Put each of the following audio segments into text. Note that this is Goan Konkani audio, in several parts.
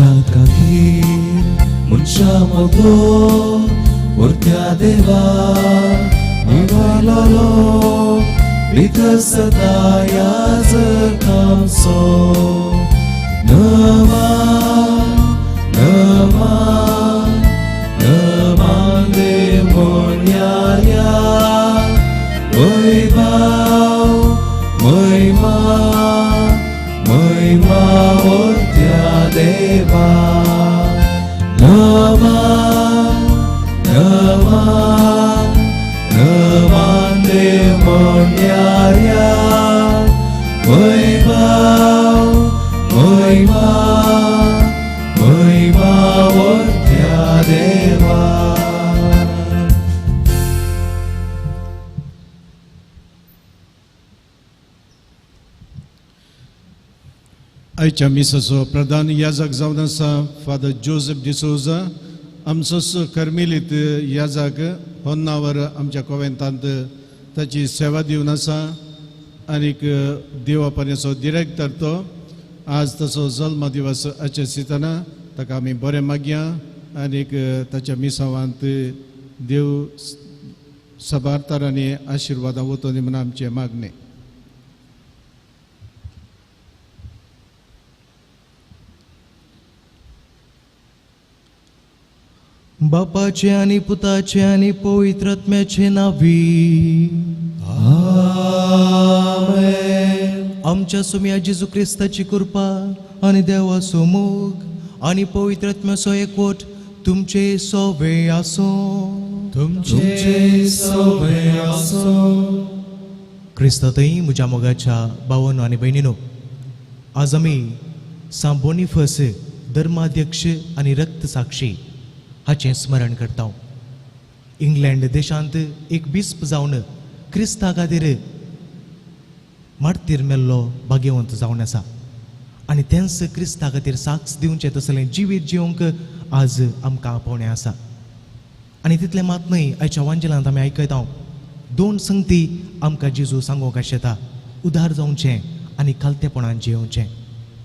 मनशा खातीर मनशा मदलो उरत्या देवा निवारलो भितर सदा याजक आमचो. नमा नमा नमान देव म्हणया वैभव महिमा महिमा उरत्या देवा. नमा नमा नमान देव म्हणया वैभव महिमा महिमा उरत्या देवा. आयच्या मिसाचो प्रधान याजक जावन आसा फादर जोसेफ डिसोजा, आमचोच कर्मेलीत याजक होन्नावर आमच्या कोवेंतांत ताची सेवा दिवन आसा आनीक देवापण्याचो डिरेक्टर तो. आज तसो जल्म दिवस आचरितना ताका आमी बरें मागया आनीक ताच्या मिसावांत देव सबार तरांनी आशिर्वादां वतनी म्हूण आमचें मागणें. बापाचे आनी पुताचे आनी पवित्र आत्म्याचे नांवी आमेन. आमच्या सुम्या जेजू क्रिस्ताची कृपा आनी देवाचो मोग आनी पवित्र आत्म्याचो एकवट तुमचे सोवे आसूं. तुमचे सोवे आसूं. क्रिस्तांतय म्हज्या मोगाच्या भावानो आनी भयणीनो, आज आमी सांत बोनिफस धर्माध्यक्ष आनी रक्तसाक्षी हाचें स्मरण करता. इंग्लंड देशांत एक बिस्प जावन क्रिस्ता खातीर मार्तीर मेल्लो भाग्यवंत जावन आसा आनी तेंच क्रिस्ता खातीर साक्ष दिवचें तसलें जिवीत जिवंक आज आमकां आपोवणें आसा. आनी तितलें मात न्हय, आयच्या वांजेलांत आमी आयकता दोन संगती आमकां जेजू सांगूंक आशेता, उदार जावचें आनी खालतेपणान जियोवचें.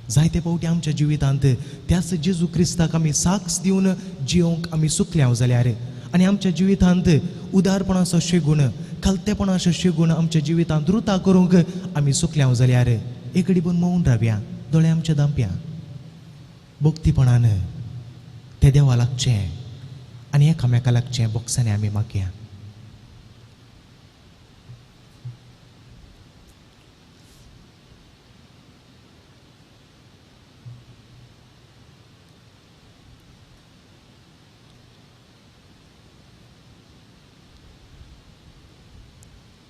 जायते फावटी आमच्या जिवितांत त्याच जेजू क्रिस्ताक आमी साक्ष दिवन जियोवंक आमी सुकल्या जाल्यार आनी आमच्या जिवितांत उदारपणाचो शेगूण खालतेपणाचो शेगूण आमच्या जिवितांत रुता करूंक आमी सुकल्या जाल्यार एकडे बन मौन रावया, दोळे आमच्या दांपया, भक्तीपणान ते देवा लागचें आनी एकामेका लागचें बोक्सांनी आमी मागया.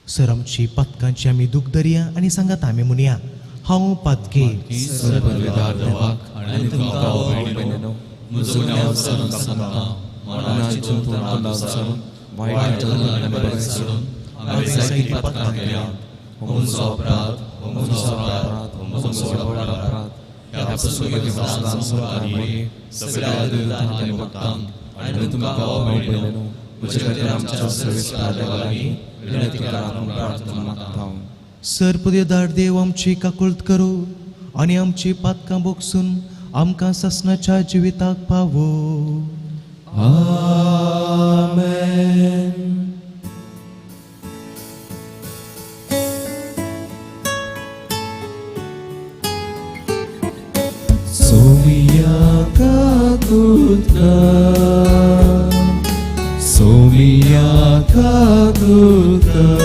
सर आमची पातकांची आमी दूख धरया आनी सांगात आमी म्हणया, हांव पातकी सर पुदेदार देव आमची काकुळत करू आनी आमची पातकां बोगसून आमकां सासणाच्या जिविताक पावो. आमेन. सोमिया काकुळत कर, सोमिया काकुळत कर,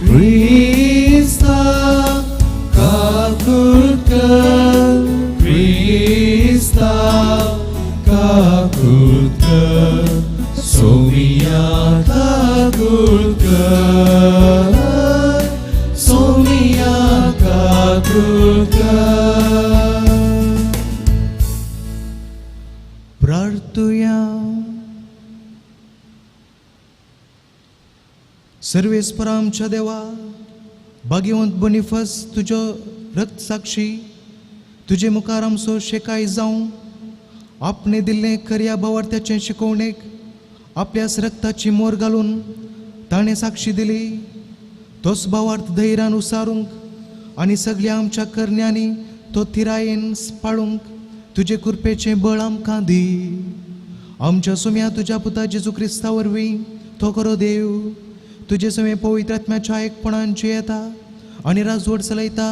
क्रिस्ता काकुळत कर, क्रिस्ता काकुळत कर, सोमिया काकुळत कर, सोमिया काकुळत कर. प्रार्थुया. सर्वेस्पर आमच्या देवा, भाग्यवंत बोनिफस तुजो रक्तसाक्षी तुजे मुखार आमचो शेकाय जावं आपणे दिल्लें खऱ्या भावार्थ्याचें शिकोवणेक आपल्यास रक्ताची मोर घालून ताणें साक्षी दिली. तोच भावार्थ धैर्यान उसारूंक आनी सगल्या आमच्या करण्यांनी तो थिरायेन पाळूंक तुजे कृपेचें बळ आमकां दी. आमच्या सुम्या तुज्या पुता जेजू क्रिस्ता वरवीं तो खरो देव तुजे समें पवित्र आत्म्याच्या एकपणान जियेता आनी राजवट चलयता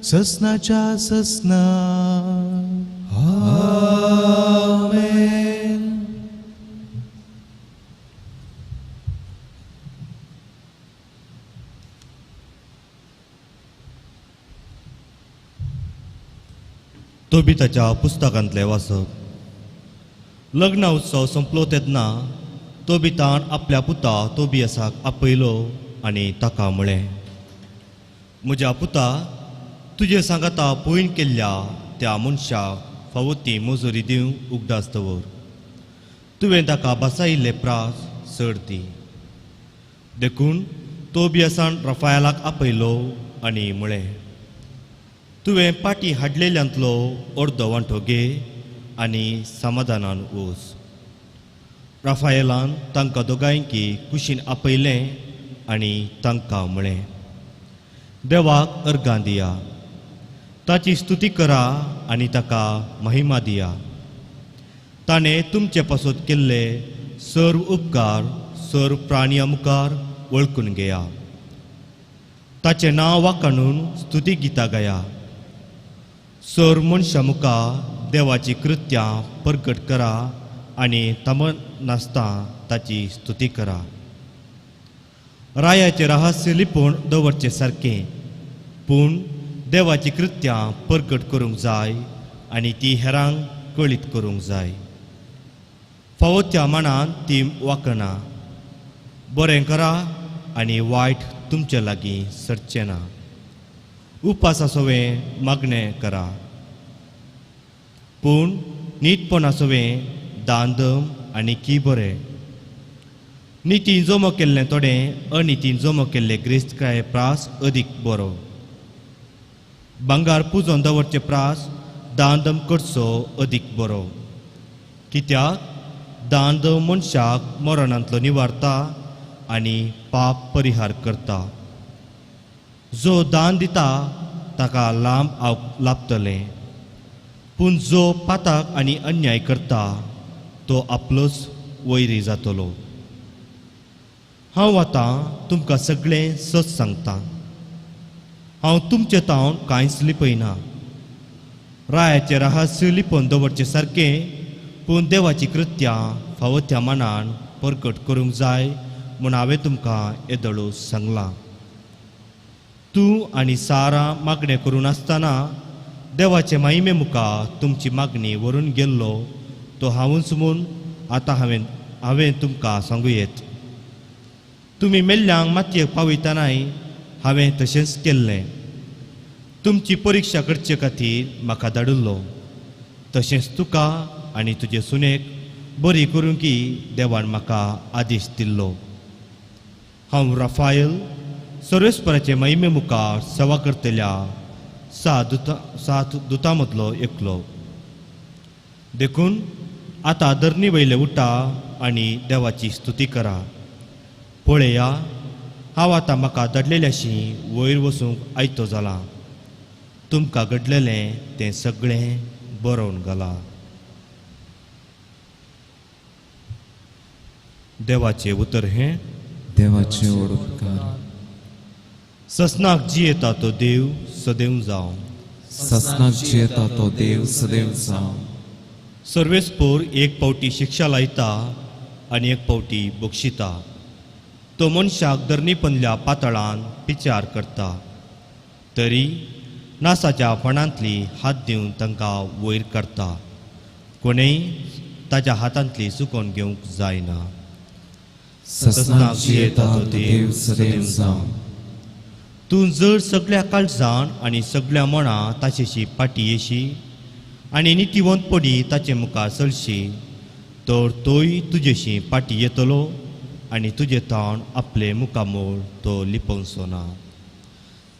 ससनाच्या ससना. आमेन. तोबिताच्या पुस्तकांतलें वाचप. लग्न उत्सव सोंपलो तेन्ना तोबितान आपल्या पुता तोबियासाक आपयलो आनी ताका म्हळें, म्हज्या पुता, तुजे सांगाता पयण केल्ल्या त्या मनशाक फावो ती मजुरी दिवंक उगडास दवर. तुवें ताका बसायिल्ले प्रास चड दी. देखून तोबियासान रफायलाक आपयलो आनी म्हळें, तुवें पाटी हाडलेल्यांतलो अर्दो वांटो घे आनी समाधानान वच. राफायलान तांकां दोगांयकी कुशीन आपयलें आनी तांकां म्हळें, देवाक अर्गां दिया, ताची स्तुती करा आनी ताका महिमा दिया. ताणें तुमचे पासत केल्ले सर्व उपकार सर्व प्राणियां मुखार वळखून घेया. ताचें नांव वाखाणून स्तुती गितां गाया. सर्व मनशां मुखार देवाची कृत्यां परगट करा आनी थांबनासतना ताची स्तुती करा. रायाचें रहस्य लिपोवन दवरचें सारकें, पूण देवाची कृत्यां परगट करूंक जाय आनी ती हेरांक कळीत करूंक जाय. फावो त्या मानान ती वाकना. बरें करा आनी वायट तुमचे लागीं सरचें ना. उपासा सवें मागणें करा, पूण नीतपणा सवें दांदम आनी की बरें. नितीन जमो केल्लें थोडें अनितीन जमो केल्ले ग्रेस्तकाये प्रास अदीक बरो. भांगार पुजोवन दवरचे प्रास दांदम करचो अदीक बरो, कित्याक दांदम मनशाक मरणांतलो निवारता आनी पाप परिहार करता. जो दान दिता ताका लांब लाभतलें, पूण जो पाताक आनी अन्याय करता तो आपलोच वैरी जातलो. हांव आतां तुमकां सगळें सत सांगता. हांव तुमचे तावन कांयच लिपयना. रायाचें रहस्य लिपोवन दवरचें सारकें, पूण देवाची कृत्यां फावो त्या मानान परगट करूंक जाय म्हूण हांवें तुमकां येदोळू सांगलां. तूं आनी सारा मागणें करून आसतना देवाचे महिमे मुखार तुमची मागणी व्हरून गेल्लो तो हांवूच म्हूण आतां हांवें तुमकां सांगूं येत. तुमी मेल्ल्यांक मातयेक पावयतनाय हांवें तशेंच केल्लें. तुमची परिक्षा करचे खातीर म्हाका धाडिल्लो, तशेंच तुका आनी तुजे सुनेक बरी करूंक की देवान म्हाका आदेश दिल्लो. हांव राफायल सर्वेस्पराचे महिमे मुखार सेवा करतल्या सात दुतां मदलो एकलो. देखून आतां धरणी वयले उठा आनी देवाची स्तुती करा. पळया, हांव आतां म्हाका धाडलेल्याशी वयर वचूंक आयतो जाला. तुमकां घडलेलें तें सगळें बरोवन घालां. देवाचें उतर हें. देवाचें व्हड उपकार. ससनाक जियेता तो देव सदैव जावं. ससनाक जियेता तो देव सदैव जावं. सर्वेस्पोर एक पावटी शिक्षा लायता आनी एक पावटी बक्षिता. तो मनशाक धरणीपनल्या पातळान विचार करता, तरी नासाच्या फणांतली हात दिवन तांकां वयर काडटा. कोणेय ताच्या हातांतली चुकोवन घेवंक जायना. ससनाक जियेता तो देव सदैव जावं. तूं जर सगळ्या काळजान आनी सगळ्या मना ताचेशी पाटी येशी आनी नितीवंत पडी ताचे मुखार चलशी, तर तोय तुजेशी पाटी येतलो आनी तुजे ताण आपले मुखामोळ तो लिपोवचो ना.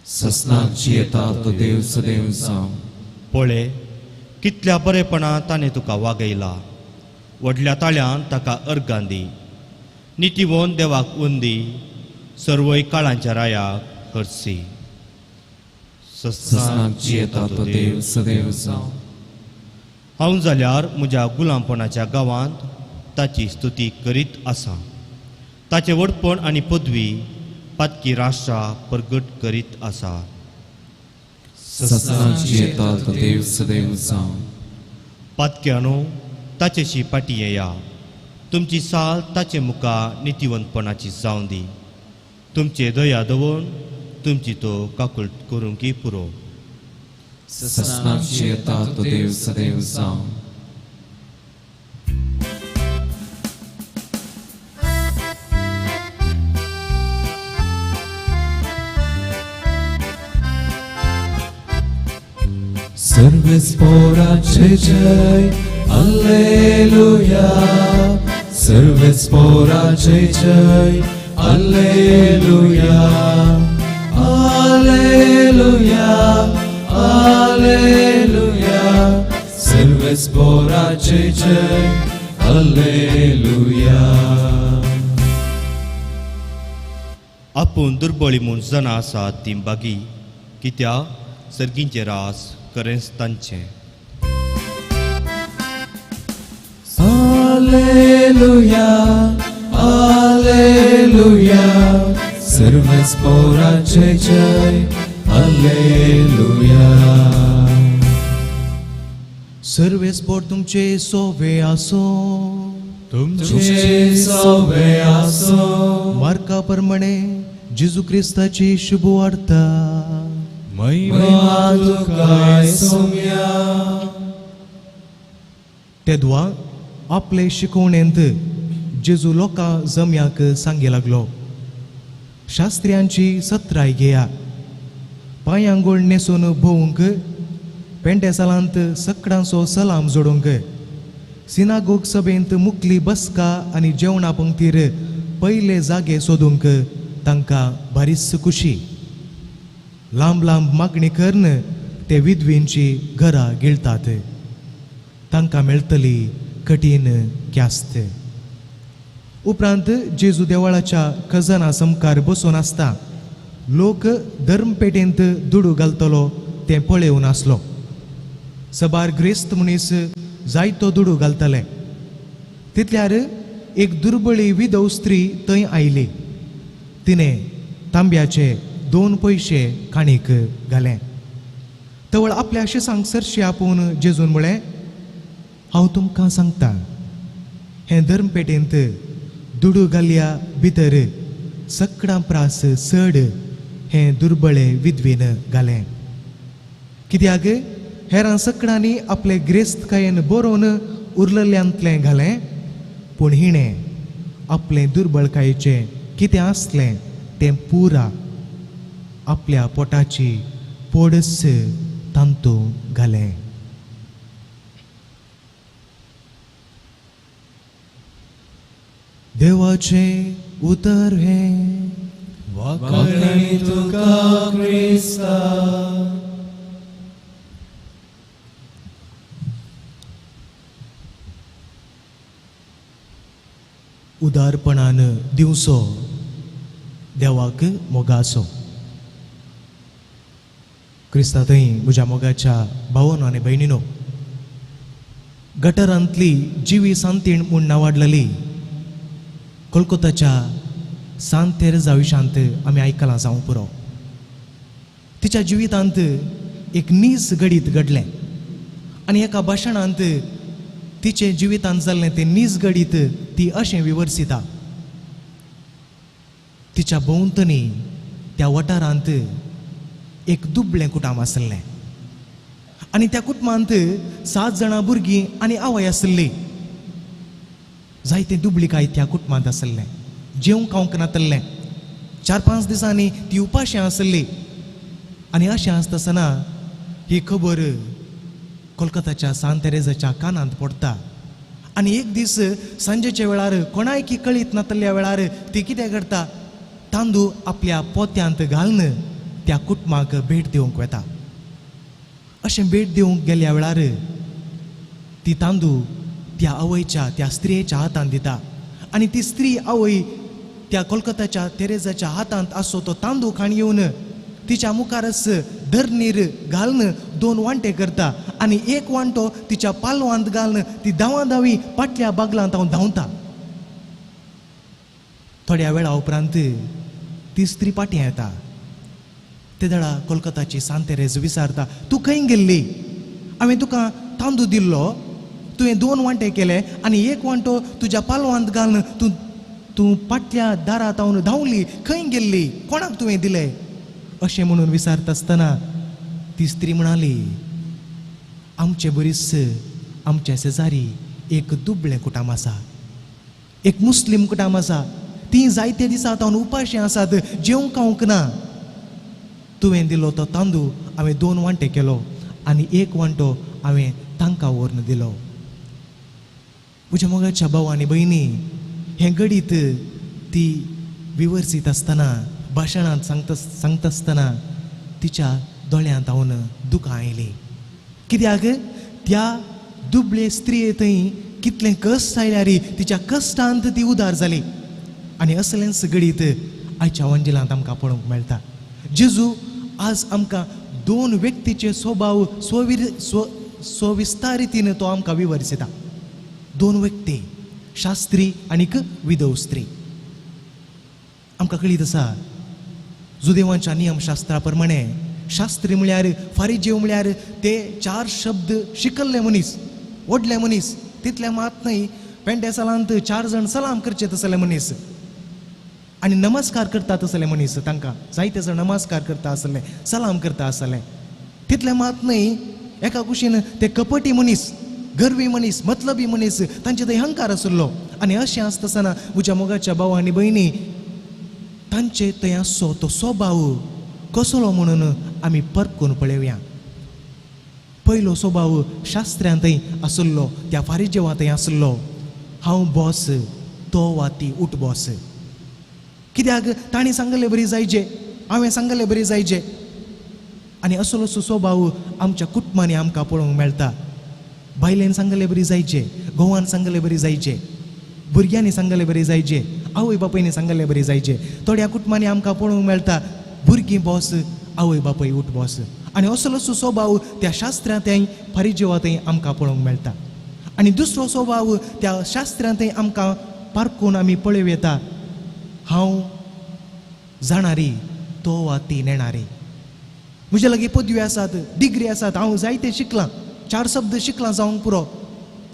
ससनाक जियेता तो देव सदैव जावं. पळय कितल्या बरेपणान ताणें तुका वागयला. व्हडल्या ताळ्यान ताका अर्गां दी. नितीवंत देवाक उंदी. सर्वय काळांच्या रायाक हरसी. ससनाक जियेता तो देव सदैव जावं. हांव जाल्यार म्हज्या गुलामपणाच्या गांवांत ताची स्तुती करीत आसा. ताचें व्हडपण आनी पदवी पातकी राष्ट्रां प्रगट करीत आसा. ससनाक जियेता तो देव सदैव जावं. पातक्यानो ताचेशी फाटीं येया. तुमची साल ताचे मुखार नितीवंतपणाची जावं दी. तुमचे दया दवरून तुमची तो काकूट करूंक पुरो. ससनाक जियेता तो देव सदैव जावं. सर्वेस्पोराचे जय alleluia. सर्वेस्पोराचे जय alleluia. Alleluia alleluia. सर्वेस्पोराचे जय alleluia. आपूण दुर्बळी म्हूण जाणां आसा ती बागी कित्याक सर्गींचे रास करेंच तांचें. Alleluia alleluia. सर्वेस्पोराचे जय alleluia. सर्वेस्पोर तुमचे सोवे आसो. तुमचे सोवे आसो. मार्का प्रमाणे जेजू क्रिस्ताची शुभ वार्ता. महिमा तुका सोम्या. तेदवा आपले शिकवणेंत जेजू लोकां जम्याक सांगे लागलो, शास्त्र्यांची सत्राय घेया. पांयांगोळ न्हेसून भोवंक, पेंटेसालांत सकडांचो सलाम जोडूंक, सिनागोग सभेंत मुकली बसका आनी जेवणा पंक्तीर पयले जागे सोदूंक तांकां बारीच खुशी. लांब लांब मागणी करून ते विधवींची घरां गिळतात. तांकां मेळटली कठीण क्यास्त. उपरांत जेजू देवळाच्या खजाना समकार बसून आसता लोक धर्मपेटेंत दुडू घालतलो तें पळोवन आसलो. सबार ग्रेस्त मनीस जायतो दुडू घालतले. तितल्यार एक दुर्बळी विधव स्त्री थंय आयली. तिणें तांब्याचे 2 पयशे काणीक घाले. तवळ आपल्या शिसांक सरशी आपोवन जेजून म्हळें, हांव तुमकां सांगता, हें धर्मपेटेंत दुडू घालया भितर सकडां प्रास चड हें दुर्बळे विधवीन घालें. कित्याक हेरां सकडांनी आपले ग्रेस्तकायेन बरोवन उरलेल्यांतलें घालें, पूण हिणें आपलें दुर्बळकायेचें कितें आसलें तें पुरा आपल्या पोटाची पोडस तांतू घालें. देवाचें उतर हें. वाखाणी तुका क्रिस्ता. उदारपणान दिवचो देवाक मोगाचो. क्रिस्ता थंय म्हज्या मोगाच्या भावानो आनी भयणीनो, गटरांतली जिवी सांतीण म्हूण नांवाडलेली कोलकोताच्या सांत तेरेजा विशांत आमी आयकलां जावं पुरो. तिच्या जिवितांत एक नीज घडीत घडलें आनी एका भाशणांत तिचे जिवितांत जाल्लें तें नीज घडीत ती अशें विवर्सिता. तिच्या भोंवतणी त्या वाठारांत एक दुबळें कुटुंब आसलें आनी त्या कुटुंबांत 7 जाणां भुरगीं आनी आवय आसली. जायते दुबळिकाय त्या कुटुंबांत आसलें. जेवंक खावंक नातल्लें. 4-5 दिसांनी ती उपाशी आसली. आनी अशें आसतना ही खबर कोलकाताच्या सांत तेरेजाच्या कानांत पडटा आनी एक दीस सांजेच्या वेळार कोणायकी कळीत नातल्या वेळार ती कितें करता, तांदूळ आपल्या पोत्यांत घालून त्या कुटुंबाक भेट दिवंक वता. अशें भेट दिवंक गेल्या वेळार ती तांदूळ त्या आवयच्या त्या स्त्रियेच्या हातांत दिता आनी ती स्त्री आवय त्या कोलकाताच्या तेरेजाच्या हातांत आसो तो तांदूळ खाण येवन तिच्या मुखारच धरणीर घालून 2 वांटे करता आनी एक वांटो तिच्या पालवांत घालून ती धांवा धांवी पाटल्या बागलांत हांव धांवता. थोड्या वेळा उपरांत ती स्त्री पाटी येता. ते दळा कोलकाताची सांतेरेज विचारता, तूं खंय गेल्ली? हांवें तुका तांदूळ दिल्लो, तुवें 2 वांटे केले आनी एक वांटो तुज्या पालवांत घालून तूं तूं पाटल्या दारांत हांव धांवली, खंय गेल्ली, कोणाक तुवें दिले अशें म्हणून विचारता आसतना ती स्त्री म्हणाली, आमचे बरीच आमच्या शेजारी एक दुबळें कुटाम आसा, एक मुस्लीम कुटाम आसा, ती जायते दिसा हांव उपाशी आसात, जेवंक खावंक ना. तुवें दिलो तो तांदूळ हांवें 2 वांटे केलो आनी एक वांटो हांवें तांकां व्हरून दिलो. म्हज्या मोगाच्या भाव आनी भयणी, हें घडीत ती विवर्सीत आसतना, भाशणांत सांगता आसतना तिच्या दोळ्यांत हांव दुकां आयलीं. कित्याक त्या दुबळे स्त्रिये थंय कितलें कश्ट आयल्यार तिच्या कश्टांत ती उदार जाली. आनी असलेंच घडीत आयच्या वंजिलांत आमकां पळोवंक मेळटा. जेजू आज आमकां 2 व्यक्तीचे स्वभाव स्वविस्तारितीन तो आमकां विवर्सिता. 2 व्यक्ती, शास्त्री आनीक विधव स्त्री. आमकां कळीत आसा जुदेवांच्या नियमशास्त्रा प्रमाणे शास्त्री म्हळ्यार फारिजेव म्हळ्यार ते 4 शब्द शिकल्ले मनीस, व्हडले मनीस, तितले मात न्हय पेंटेसालांत 4 जाण सलाम करचे तसले मनीस आनी नमस्कार करता तसले मनीस, तांकां जायते जाण नमस्कार करता आसले, सलाम करता आसले. तितले मात न्हय एका कुशीन ते कपटी मनीस, गर्वी मनीस, मतलबी मनीस, तांचे थंय अहंकार आशिल्लो. आनी अशें आसता आसतना म्हज्या मोगाच्या भाव आनी भयणी, तांचे थंय आसचो तो स्वभाव कसलो म्हणून आमी परकून पळोवया. पयलो स्वभाव शास्त्र्यां थंय आशिल्लो, त्या फारिजेवा थंय आशिल्लो, हांव बॉस, तो वा ती उठ बॉस. कित्याक तांणी सांगले बरी जायचे, हांवें सांगले बरी जायचे. आनी असलो स्वभाव आमच्या कुटुंबांनी आमकां पळोवंक मेळटा. बायलेन सांगले बरी जायचे, घोवान सांगले बरी जायचे, भुरग्यांनी सांगले बरी जायचे, आवय बापायनी सांगले बरी जायचे. थोड्या कुटुंबांनी आमकां पळोवंक मेळटा भुरगीं बॉस, आवय बापाय उठ बॉस. आनी असलो स्वभाव त्या शास्त्रांतय फारिजेवांतय आमकां पळोवंक मेळटा. आनी दुसरो स्वभाव त्या शास्त्रांतय आमकां पारखून आमी पळोवं येता, हांव जाणारी, तो वा ती नेणारी. म्हजे लागीं पदवी आसात, डिग्री आसात, हांव जायते शिकलां, 4 शब्द शिकलां जावंक पुरो,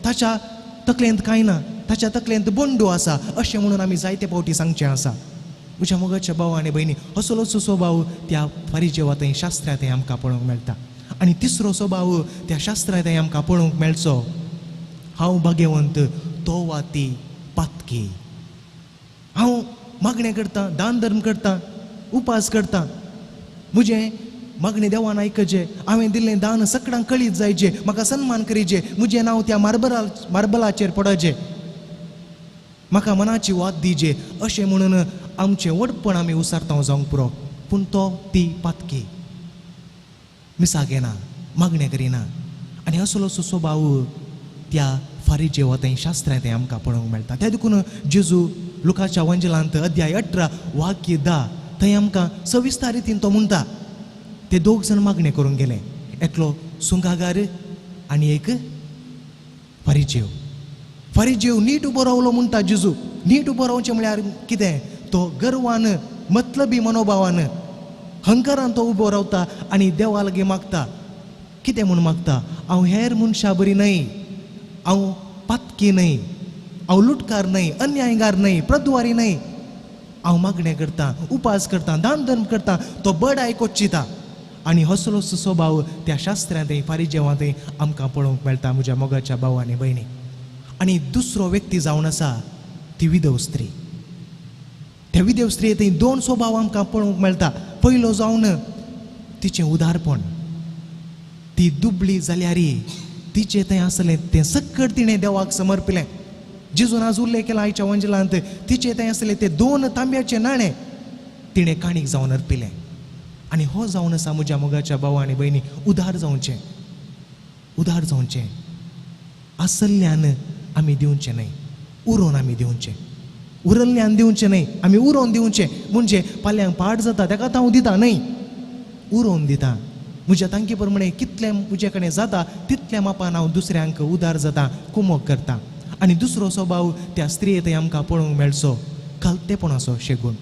ताच्या तकलेंत कांय ना, ताच्या तकलेंत बोंडो आसा अशें म्हणून आमी जायते फावटी सांगचें आसा. म्हज्या मोगाच्या भाव आनी भयणी, असलोच स्वभाव त्या फारिजेवांतय शास्त्रांतय आमकां पळोवंक मेळटा. आनी तिसरो स्वभाव त्या शास्त्रांतय आमकां पळोवंक मेळचो, हांव भाग्यवंत, तो वा ती पातकी. हांव मागणें करता, दान धर्म करता, उपास करता, म्हजें मागणें देवान आयकचें, हांवें दिल्लें दान सगळ्यांक कळीत जायचें, म्हाका सन्मान करीचें, म्हजें नांव त्या मार्बलाचेर पडचें, म्हाका मनाची वाद दिजे अशें म्हणून आमचें व्हडपण आमी उसारता जावंक पुरो. पूण तो ती पातकी, मिसाक येना, मागणें करिना. आनी असलो स्वभाव त्या फारिजेवांतय शास्त्रांतय आमकां पळोवंक मेळटा. त्या देखून जेजू लुकाच्या वंजलांत अध्याय 18 वाक्य 10 थंय आमकां सविस्तर रितीन तो म्हणटा, ते 2 जाण मागणें करूंक गेले, एकलो सुंगागार आनी एक फारिजेव. फारिजेव नीट उबो रावलो म्हणटा जेजू. नीट उबो रावचें म्हळ्यार कितें? तो गर्वान, मतलबी मनोभावान, हंकारान तो उबो रावता आनी देवा लागीं मागता. कितें म्हूण मागता? हांव हेर मनशां बरी न्हय, हांव पातकी न्हय, हांव लुटकार न्हय, अन्यायगार न्हय, प्रद्वारी न्हय, हांव मागणें करता, उपास करता, दान धर्म करता. तो बडाय कोचिता. आनी असलो स्वभाव त्या शास्त्रांतय फारिजेवांतय आमकां पळोवंक मेळटा म्हज्या मोगाच्या भाव आनी भयणी. आनी दुसरो व्यक्ती जावन आसा ती विधव स्त्री. त्या विधव स्त्री थंय 2 स्वभाव आमकां पळोवंक मेळटा. पयलो जावन तिचें उदारपण, ती दुबळी जाल्यार तिचें थंय आसलें तें सक्कड तिणें देवाक समर्पिलें. जेजून आज उल्लेख केला आयच्या वंजलांत, तिचें थंय आसलें तें 2 तांब्याचें नाणें तिणें काणीक जावन अर्पिलें. आनी हो जावन आसा म्हज्या मोगाच्या भाव आनी भयणी उदार जावचें, उदार जावचें. आसल्ल्यान आमी दिवचें न्हय, उरोवन आमी दिवचें, उरल्ल्यान दिवचें न्हय, आमी उरोवन दिवचें. म्हणजे पाल्यांक पाड जाता ताका हांव दिता न्हय, उरोवन दिता. म्हज्या तांकी प्रमाणे कितलें म्हजे कडेन जाता तितल्या मापान हांव दुसऱ्यांक उदार जाता, कुमोक करता. आनी दुसरो स्वभाव त्या स्त्रिये थंय आमकां पळोवंक मेळचो खालतेपणाचो शेगूण,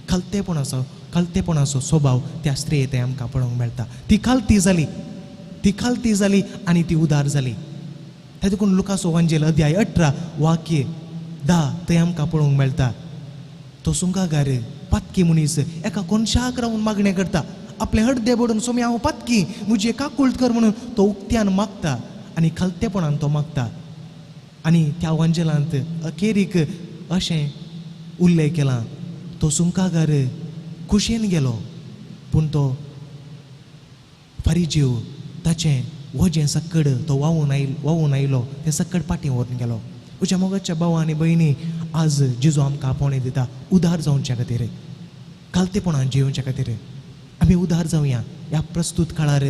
खालतेपणाचो खालतेपणाचो स्वभाव त्या स्त्रिये थंय आमकां पळोवंक मेळटा. ती खालती जाली, ती खालती जाली आनी ती उदार जाली. ते देखून लुकासो वांजेल अध्याय 18 वाक्य 10 थंय आमकां पळोवंक मेळटा. तो सुंगागार पातकी मनीस एका कोनशाक रावन मागणें करता, आपलें हड्डें बडोवन सोमी हांव पातकी म्हजी काकूळट कर म्हणून तो उक्त्यान मागता आनी खालतेपणान तो मागता. आनी त्या वांजेलांत अखेरीक अशें उल्लेख केला, तो सुंकागार खुशयेन गेलो पूण तो फारीजीव ताचें वजें सक्कड तो वावून आयलो, तें सक्कड पाटी व्हरून गेलो. म्हज्या मोगाच्या भावा आनी भयणी, आज जेजू आमकां आपोवणें दिता उदार जावच्या खातीर, खालतेपणान जियोवच्या खातीर आमी उदार जावया. ह्या प्रस्तूत काळार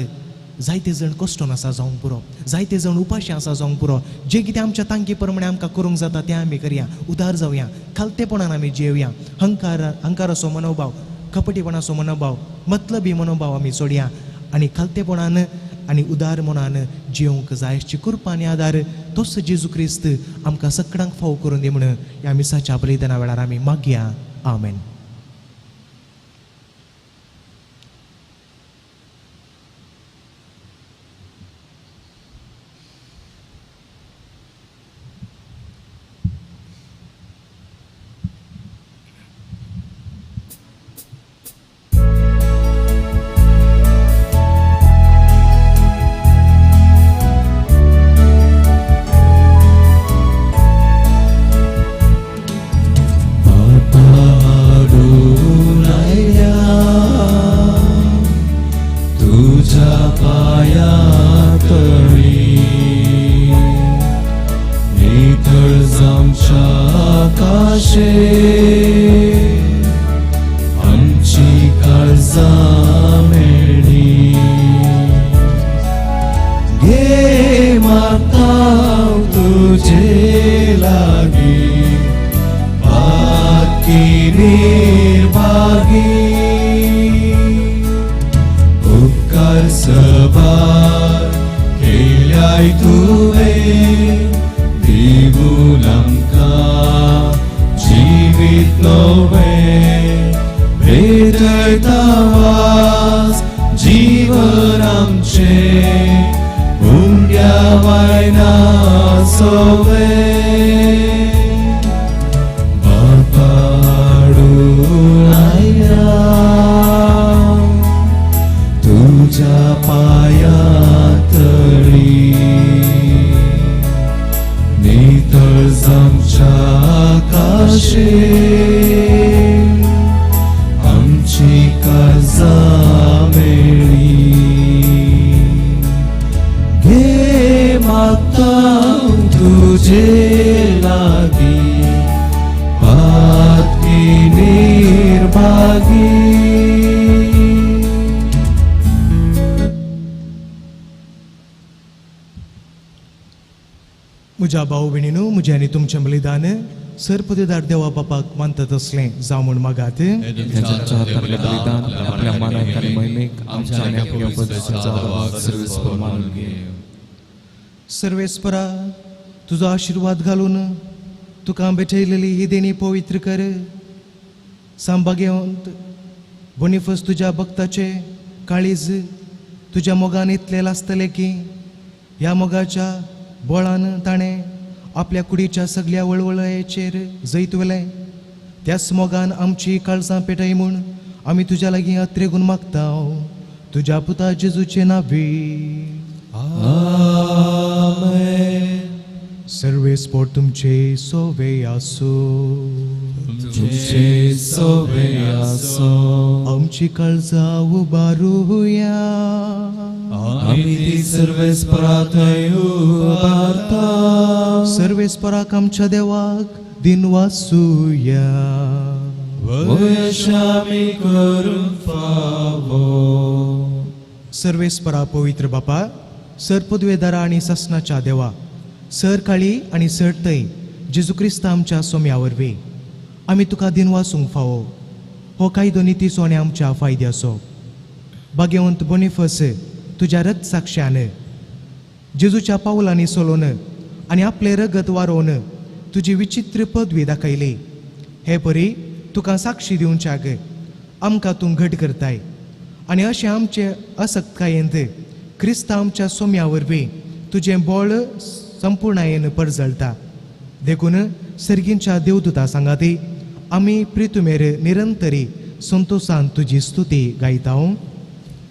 जायते जण कश्टोन आसा जावंक पुरो, जायते जण उपाशी आसा जावंक पुरो. जें कितें आमच्या तांकी प्रमाणे आमकां करूंक जाता तें आमी करया, उदार जावया, खालतेपणान आमी जियोवया. अहंकाराचो मनोभाव, कपटीपणाचो मनोभाव, मतलबी मनोभाव आमी सोडया आनी खालतेपणान आनी उदार मनान जियोवंक जाय अशी कृपा आनी आदार तोच जेजू क्रिस्त आमकां सगळ्यांक फाव करून दी म्हण ह्या मिसाच्या बलिदाना वेळार आमी मागया. आमेन. म्हज्या भाव भयणीनू, म्हजें आनी तुमचें बलिदान सरपदेदार देवा बापाक मानतात असलें जावं म्हूण मागात. सर्वेस्परा, तुजो आशिर्वाद घालून तुका भेटयलेली ही देणी पवित्र कर. सांबागेवंत बोनिफस तुज्या भक्ताचे काळीज तुज्या मोगान इतलें लासतलें की ह्या मोगाच्या बळान ताणें आपल्या कुडीच्या सगल्या वळवळाचेर जैत व्हेलें. त्याच मोगान आमची काळजां पेटय म्हूण आमी तुज्या लागीं अत्रेगून मागता, तुज्या पुता जेजूचे नांवी. आमेन. सर्वेस्पोर तुमचे सोवे आसूं, तुमचे सोवे आसूं. आमची काळजां उबारुया, आमी ती सर्वेस्परा थंय उबारता. सर्वेस्पराक आमच्या देवाक दिनवासुया, वयश आमी करूंक फावो. सर्वेस्परा पवित्र बापा, सर पदवेदारा आनी सासणाच्या देवा, सर काळी आनी सर तय जेजू क्रिस्त आमच्या सोम्या वरवीं आमी तुका दिनवासूंक फावो. हो कायदो नितीचो आनी आमच्या फायद्याचो. भाग्यवंत बोनिफस तुज्या रक्त साक्षान जेजूच्या पावलांनी सोलोवन आनी आपलें रगत वारोवन तुजी विचित्र पदवी दाखयली. हे परी तुका साक्षी दिवच्याक आमकां तूं घट करताय आनी अशें आमचे असक्तकायेंत क्रिस्ता आमच्या सोम्या वरवीं तुजें बळ संपूर्णायेन परजळटा. देखून सर्गींच्या देवदूता सांगाती आमी प्रितुमेर निरंतरी संतोषान तुजी स्तुती गायता.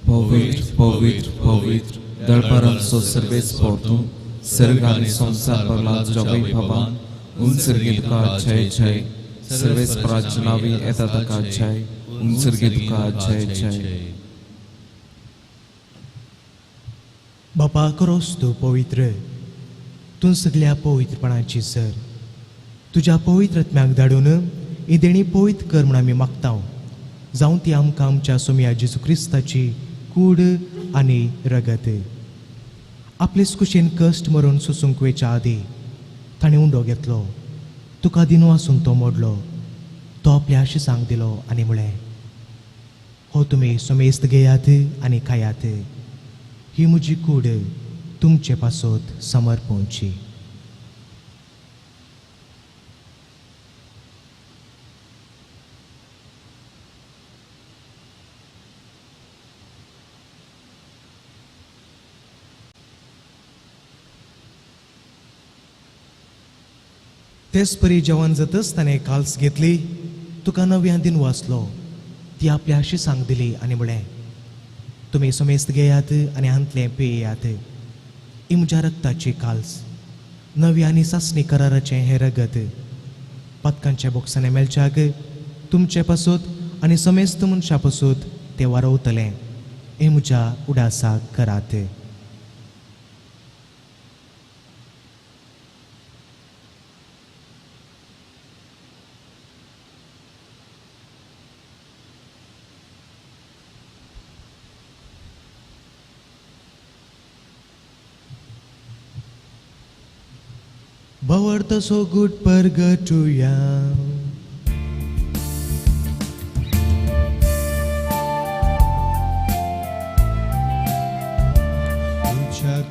पवित्र पवित्र पवित्र दळपारांचो सर्वेस पोरतूं सर्ग आनी संवसार भरला तुज्या वैभवान. उंचर्गी तुका जय जय. सर्वेस्पराच्या नांवी येता ताका जय. उंचर्गी तुका जय जय. बापा करोस तूं पवित्र, तूं सगल्या पवित्रपणाची सर. तुज्या पवित्र आत्म्याक धाडून ही देणी पवित्र कर म्हूण आमी मागता. जावं ती आमकां आमच्या सोम्या जेजू क्रिस्ताची कूड आनी रगत. आपलेच कुशीन कश्ट मरून सोसूंक वेच्या आदीं ताणें उंडो घेतलो, तुका दिनो आसून तो मोडलो, तो आपल्या आशिसांक दिलो आनी म्हळें, हो तुमी समेस्त घेयात आनी खायात, ही म्हजी कूड तुमचे पासत समर्पणची. तेच परी जेवण जातच ताणें काल्स घेतली, तुका नव्यान दिन वाचलो, ती आपल्या आशिसांक दिली आनी म्हळें, तुमी समेस्त घेयात आनी हांतलें पियेयात, ही म्हज्या रक्ताची काल्स, नव्या आनी सासणी कराराचें हें रगत. पातकांच्या बोक्सांनी मेळच्याक तुमचे पासत आनी समेस्त मनशां पासत तें वारवतलें. हें म्हज्या उडासाक करात. भवर्त सो गुड परगटुया.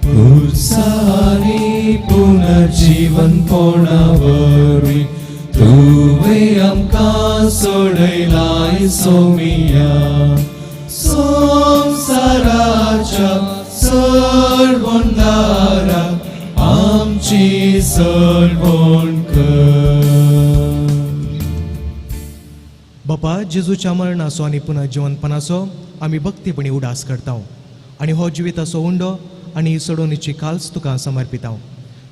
खुर्सानी पुनर्जीवनपणा वरवीं तुवें आमकां सोडयलाय सोमिया. संवसाराच्या सर्वोंदारा आमची सळवण कर. बापा, जेजूच्या मरणाचो आनी पुनः जिवनपणाचो आमी भक्तीपणी उडास करता आनी हो जिविताचो उंडो आनी सोडोवणेची काल्स तुका समर्पिता.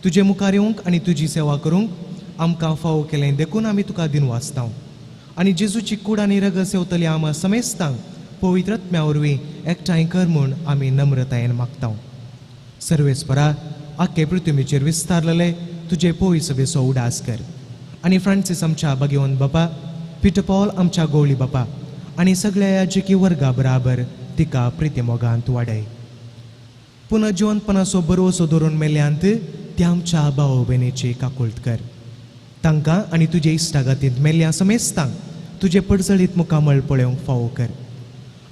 तुजे मुखार येवंक आनी तुजी सेवा करूंक आमकां फावो केलें देखून आमी तुका दिन वाचता आनी जेजूची कूड आनी रगत सेवतली आमा समेस्तांक पवित्र आत्म्या वरवीं एकठांय कर म्हूण आमी नम्रतायेन मागता. सर्वेस्परा, आख्खे पृथ्वीचेर विस्तारलेले तुजे पवित्र सभेचो उडास कर आनी फ्रांसीस आमच्या बागेवन बापा, पिटर पॉल आमच्या गोवळी बापा आनी सगळ्या याजकी वर्गा बराबर तिका प्रिती मोगांत वाडय. पुनः जिवनपणाचो बरोसो धरून मेल्यांत त्या आमच्या भाव भयणीची काकुळट कर. तांकां आनी तुजे इश्टागतींत मेल्ल्या समेस्तांक तुजे पडजळीत मुखामळ पळोवंक फावो कर.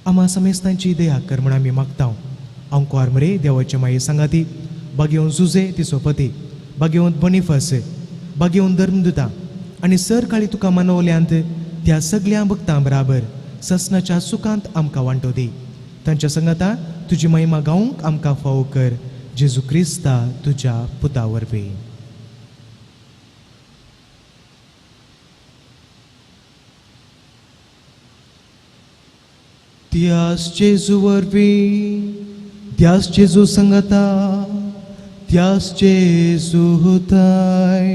आमा समेस्तांची दया कर म्हूण आमी मागता. अंकुआर मरे देवाचे माये सांगाती बागेवन जुजे तिचो पती, बागेवन बनिफस, बागेवन धर्मदुता आनी सर काळी तुका मनवल्यांत त्या सगळ्या भक्तां बराबर ससनाच्या सुखांत आमकां वांटो दी. तांच्या संगता तुजी महिमा गावंक आमकां फावो कर. जेजू क्रिस्ता तुज्या पुता वरवीं. त्यास जेजू वरवीं, त्यास जेजू संगता, त्यास जेजू हुताय,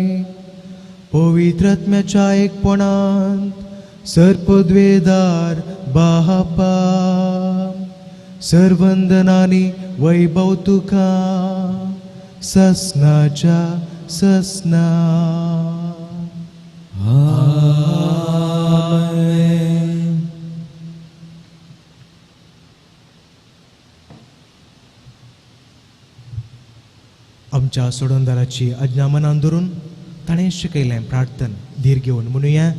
पवित्र आत्म्याच्या एकपणांत सर्पद्वेदार बापा, सर्वंदनानी वैभव तुका ससनाच्या ससना. आमेन. आमच्या सोडणदाराची आज्ञा मनान धरून ताणें शिकयलें प्रार्थन धीर घेवन म्हणुया.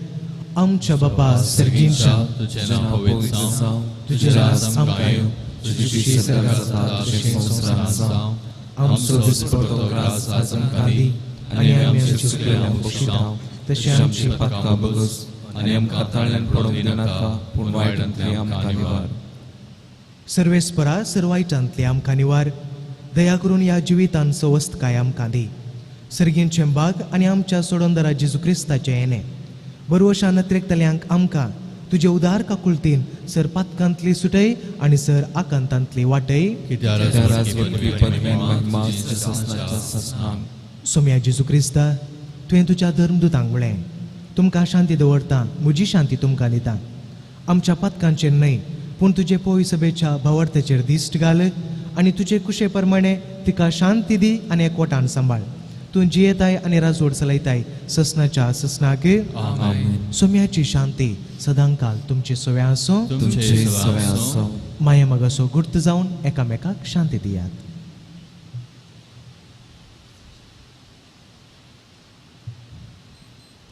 आमच्या बापा सर्गींच्या, तुझें नांव पवित्र जावं, तुजें राज आमकां येवं, तुजी जशी सर्गार जाता तशें संवसारांत जावं. आमचो दिसपडतो ग्रास आज आमकां दी आनी आमी आमचे चुकलेल्यांक बक्षिता तशें आमची पातकां बगस आनी आमकां ताळ्यान पडोवंक दिनाका, पूण वायटांतली आमकां निवार. सर्वेस्परा सर्वायटांतली आमकां निवार. दया करून ह्या जिवितान सवस्तकाय आमकां दी. सर्गींचें बाग आनी आमच्या सोडोंदरा जेजू क्रिस्ताचें येणें बरवशान नत्रेकतल्यांक आमकां तुजे उदार काकुळतीन सर पातकांतली सुटय आनी सर आकांतांतली वाटय. सोम्या जेजू क्रिस्ता, तुवें तुज्या धर्मदूतांक म्हळें, तुमकां शांती दवरता, म्हजी शांती तुमकां दिता. आमच्या पातकांचेर न्हय पूण तुजे पोय सभेच्या भावार्थाचेर दिश्ट घाल आनी तुजे कुशे प्रमाणे तिका शांती दी आनी एकवटान सांबाळ. तूं जियेताय आनी राजवट चलयताय ससनाच्या ससनाक. सोम्याची शांती सदांकाल तुमचे सव्या आसूं. माया मगासो गुर्त जावन एकामेकाक शांती दियात.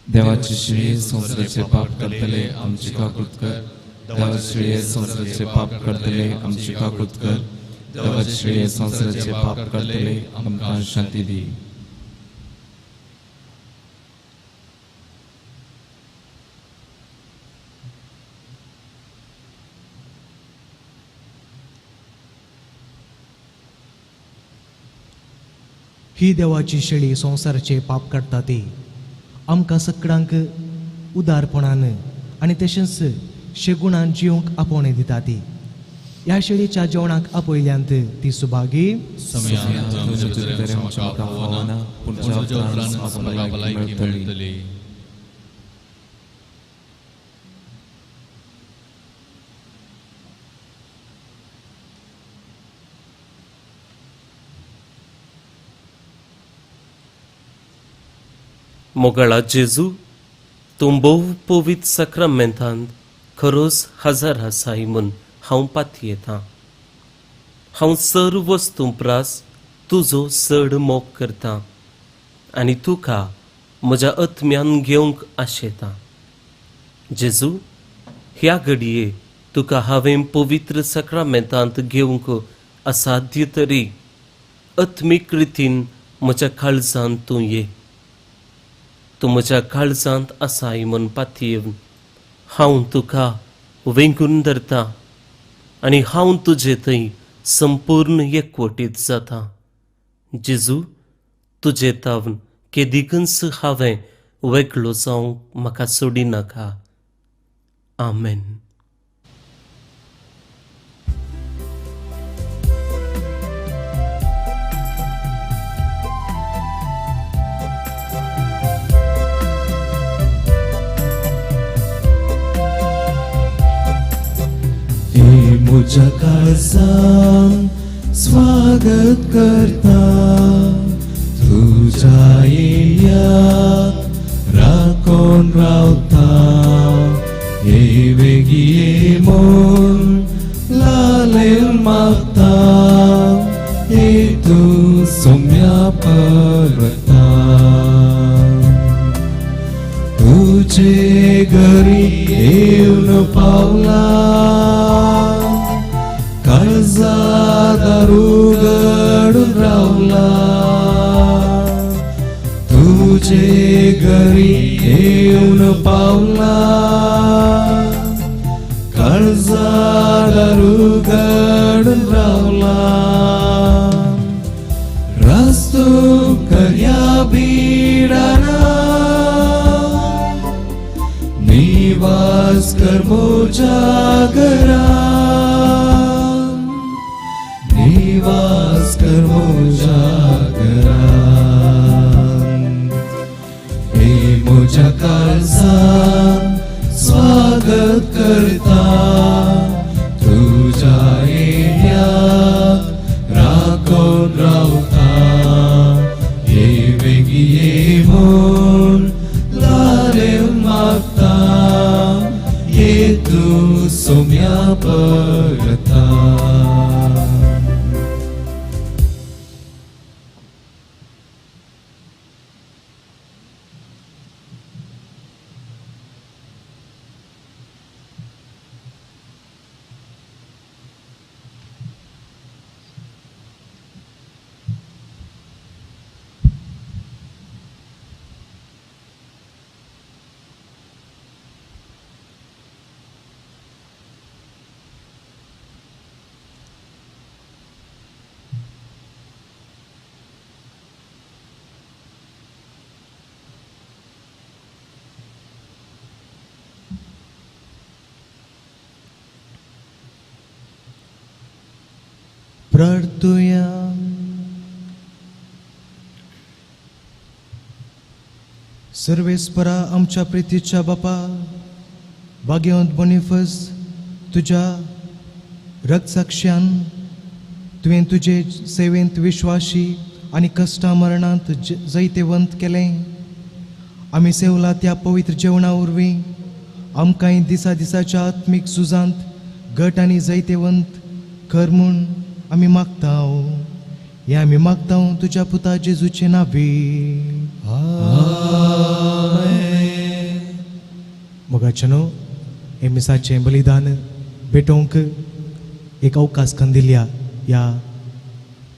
देवाची शिळे संवसाराचे पाप करतले आमची काकूत कर. देवाची शिळे संवसाराचे पाप करतले आमची काकूत कर. देवाची शिळे संवसाराचे पाप करतले आमकां शांती दी. ही देवाची शेळी संवसाराचे पाप काडटा ती आमकां सगळ्यांक उदारपणान आनी तशेंच शेगुणान जिवंक आपोवणें दिता ती. ह्या शेळीच्या जेवणाक आपयल्यांत ती सुभागी. मोगळा जेजू, तूं भोव पवित्र साक्रामेंतांत खरोच हजार आसाय म्हूण हांव पातयेतां. हांव सर्व वस्तूं प्रास तुजो चड मोग करतां आनी तुका म्हज्या आत्म्यान घेवंक आशेतां. जेजू, ह्या घडये तुका हांवें पवित्र साक्रामेंतांत घेवंक असाध्य तरी आत्मीक रितीन म्हज्या काळजांत तूं ये. तूं म्हज्या काळजांत आसाय म्हूण पातयेवन हांव तुका वेंगून धरता आनी हांव तुजे थंय संपूर्ण एकवटीत जाता. जेजू, तुजे तावन केदिकूच हांवें वेगळो जावंक म्हाका सोडिनाका. आमेन. म्हज्या काळजान स्वागत करता, तुज्या येण्याक राखून रावता. हे वेगीं ये म्हूण लालेल मागता, हे तूं सोम्या परता. तुजे घरी येवन पावला, काळजा दार उगडून रावला. तुजे घरी येवन पावला, काळजा दार उगडून रावला. रस्तो कर्या बिडाना, निवास कर म्हज्या घरा, निवास कर म्हज्या घरान. हे म्हज्या काळजान स्वागत करता, तुज्या येण्याक राखून रावता. हे वेगीं ये म्हूण लारेव मागता, ये तूं सोम्या परता. प्रार्थुया. सर्वेस्परा आमच्या प्रितीच्या बापा, भाग्यवंत बोनिफस, तुज्या रक्तसाक्ष्यान तुवें तुजे सेवेंत विश्वाशी आनी कश्टा मरणांत जैतेवंत केलें. आमी सेवला त्या पवित्र जेवणा वरवीं आमकांय दिसा दिसाच्या आत्मीक झुजांत घट आनी जैतेवंत कर म्हूण आमी मागता. हें आमी मागता तुज्या पुता जेजूचे नांवी. मोगाच्यानो, हे मिसाचें बलिदान भेटोवंक एक अवकाश कंदिल्या ह्या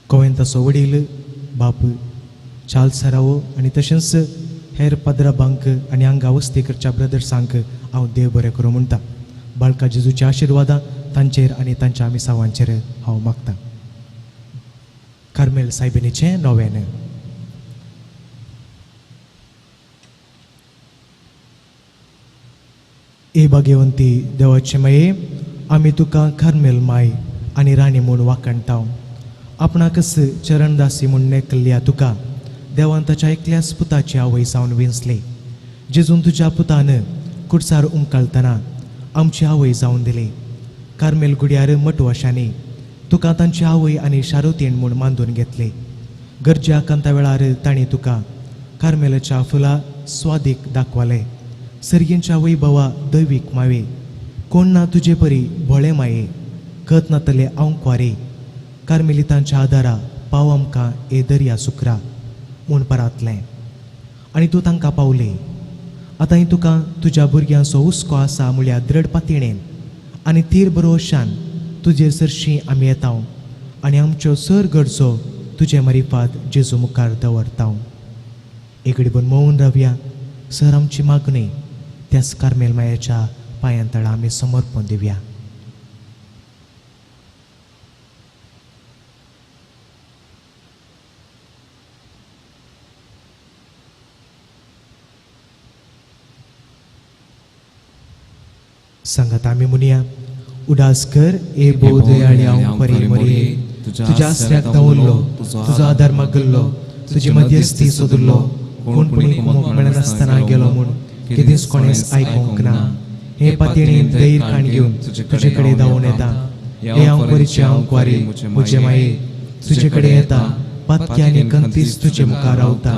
कोवेंताचो वडील बाप चार्ल्स सरावो आनी तशेंच हेर पाद्राबांक आनी हांगा वस्ती करच्या ब्रदर्सांक हांव देव बरें करूं म्हणटा. बाळका जेजूच्या आशिर्वादां तांचेर आनी तांच्या मिसावांचेर हांव मागता. कार्मेल सायबिणीचें नोवेन. ए भाग्यवंती देवाचे माये, आमी तुका कार्मेल माय आनी राणी म्हूण वाखाणता. आपणाकच चरणदासी म्हूण नेकल्ल्या तुका देवान ताच्या एकल्याच पुताची आवय जावन विंचली. जेजून तुज्या पुतान कुडसार उमकाळतना आमची आवय जावन दिली. कार्मेल गुड्यार मटवाशांनी तुका तांची आवय आनी शारोतीण म्हूण मानून घेतली. गरज्या कांता वेळार तांणी तुका कार्मेलाच्या फुलां स्वादीक दाखवले. सर्गींच्या वैभवा दैवीक मावे, कोण ना तुजे परी भोळे माये, कत नातले आंकवारी, कार्मेलितांच्या आदारा पाव आमकां ए दर्या सुकरा म्हूण परातलें आनी तूं तांकां पावली. आतां तुका तुज्या भुरग्यांचो हुस्को आसा म्हळ्यार द्रड पातयेन आनी तीर बरोशान तुजे सरशीं आमी येता आनी आमच्यो सर गरजो तुजे मारिफात जेजू मुखार दवरता. एकडे मोवन रावया सर आमची मागणी त्याच कार्मेल मायाच्या पांयां तळा आमी समर्पण दिवया. सांगात आमी म्हणया, उदास कर ए बोदयाळी हांव परी मोरये, तुज्या आसऱ्याक धांवल्लो, तुजो आदार मागल्लो, तुजी मध्यस्थी सोदल्लो, कोण पुणी कुमोक मेळनासतना गेलो म्हूण केदींच कोणेंच आयकूंक ना. हे पातयेन धैर्य काण घेवन तुजे कडेन धांवून येता. हे हांव परीचे हांव कुवारी म्हजे माये, तुजे कडेन येता, पातकी आनी कंतीच तुजे मुखार रावता.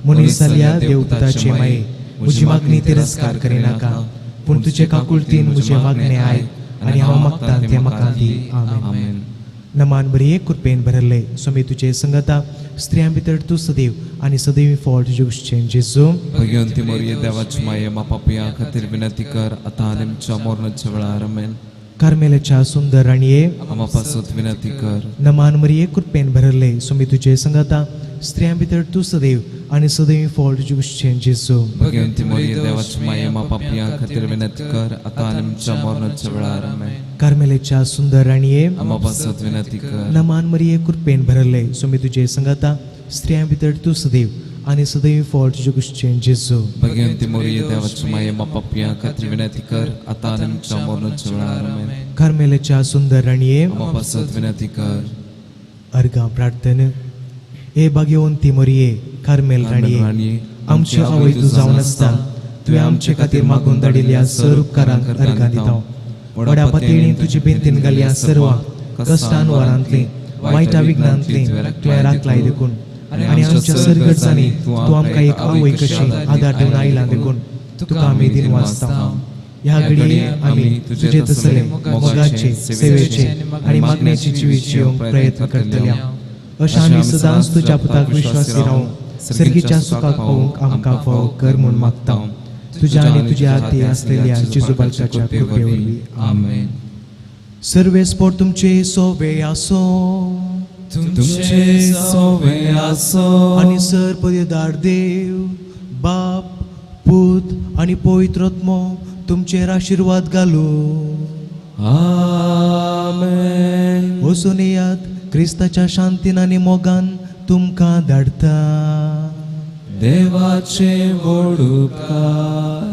मनीस जाल्या देवपुताचे माये, म्हजी मागणी तिरस्कार करिनाका, पूण तुजे काकुळतीन म्हजें मागणें आयक आनी हांव मागता तें म्हाका दी. आमेन. नमान बरी कृपेन भरल्ले स्वामी तुजे संगता, स्त्रियां भितर तूं सदैव आनी सदैव फळ तुजें गुश्चें जेजू. भगवंती मोरये देवाची माये, मा पापया खातीर विनंती कर आतां आनी आमच्या मरणाच्या वेळार. आमेन. कार्मेलाच्या सुंदर राणये, आमा पासत विनंती कर. नमान मरिये कृपेन भरल्ले स्वामी तुजे संगता, स्त्रियां भितर तूं सदैव आनी सदैव फळ तुजें गुश्चें जेजू. भगवंती मोरये देवाची माये, मा पापया खातीर विनंती कर आतां आनी आमच्या मरणाच्या वेळार. आमेन. कार्मेलाच्या सुंदर राणये, आमा पासत विनंती कर. नमान मरिये कृपेन भरल्ले स्वामी तुजे संगता, स्त्रियां भितर तूं सदैव आनी सदैव फळ तुजें गुश्चें जेजू. भगवंती मोरये देवाची माये, मा पापया खातीर विनंती कर आतां आनी आमच्या मरणाच्या वेळार. आमेन. कार्मेलाच्या सुंदर राणये, आमा पासत विनंती कर. अर्घां प्रार्थना. हे भाग्यवंती मोरये कार्मेल राणये, आमची आवय तूं जावन आसता, तुवें आमचे खातीर मागून धाडिल्ल्या सर उपकारांक अर्घां दिता. व्हडा पातयेन तुजी बेंतीन घाल्या सर्वांक कश्टान वारांतली वायटा विघ्नांतली तुवें राखलाय देखून आनी आमच्या सर गरजांनी तूं आमकां एक आवय कशी आदार दिवन आयला देखून तुका आमी दिन वाचता. ह्या घडये आमी तुजे तसले मोगाचे, सेवेचे आनी मागण्याचे जिवीत जिवंक प्रयत्न करतल्या. अशें आमी सदांच तुज्या पुताक विश्वासी रावूंक, सर्गीच्या सुखाक पावूंक आमकां फावो कर म्हूण मागता. तुज्या आनी तुज्या हाती आसलेल्या जेजू बालकाच्या कृपे वरवीं. आमेन. सर्वेस्पोर तुमचे सोवे आसो, तुमचे सोवे आसो, आनी सर पदेदार देव बाप पूत आनी पवित्र आत्मो तुमचेर आशिर्वाद घालू. आमेन. वचून येयात, क्रिस्ताच्या शांतीन आनी मोगान तुमकां धाडटा. देवाचे व्हड उपकार.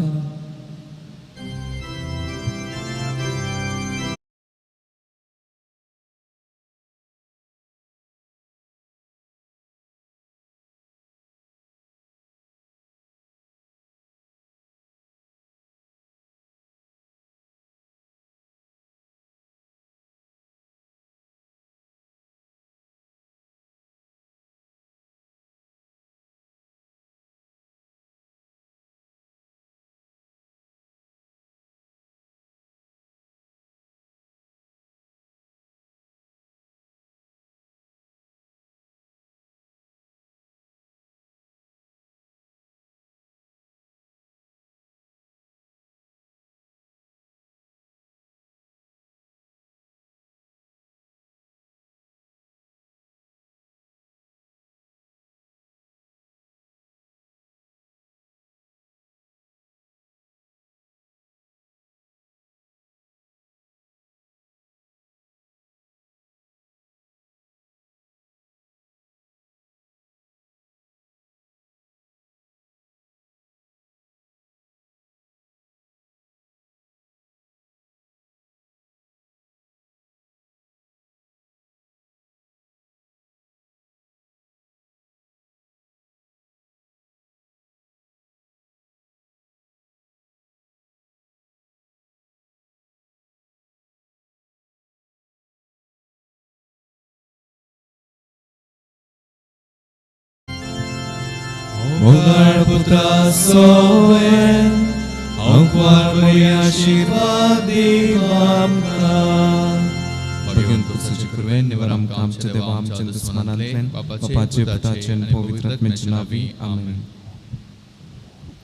मोगाळ पुत्रा सोवे आंकवार मरी आशिर्वाद दीव आमकां. भगवंत तुझे कृपेन निवर आमकां आमच्या देवा आमच्या दुस्मानांतल्यान बापाचे पुताचे आनी पवित्र आत्म्याच्या नांवी आमेन.